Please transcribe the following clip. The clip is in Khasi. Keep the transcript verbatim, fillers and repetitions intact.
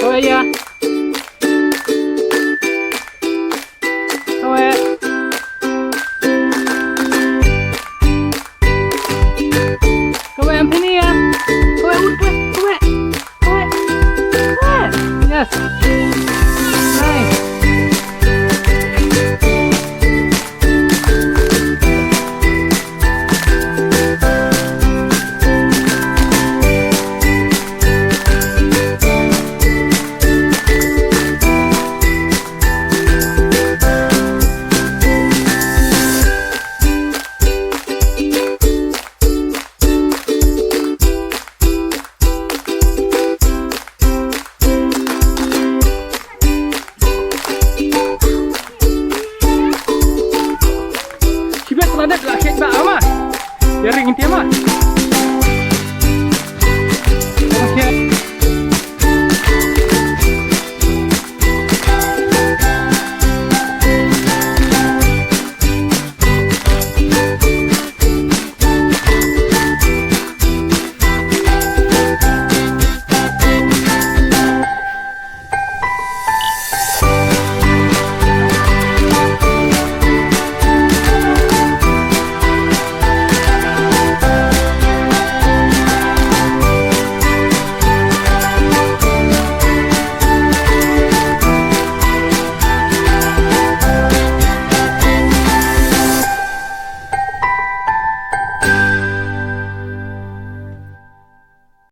Kaweh ïa. Kaweh. Kaweh, Anthony ïa. Kaweh, ut, kaweh, kaweh. Kaweh. Kaweh. Yes. Nice. Shibit la dep la khet ba ama. Ïa ring inti ama. Okay.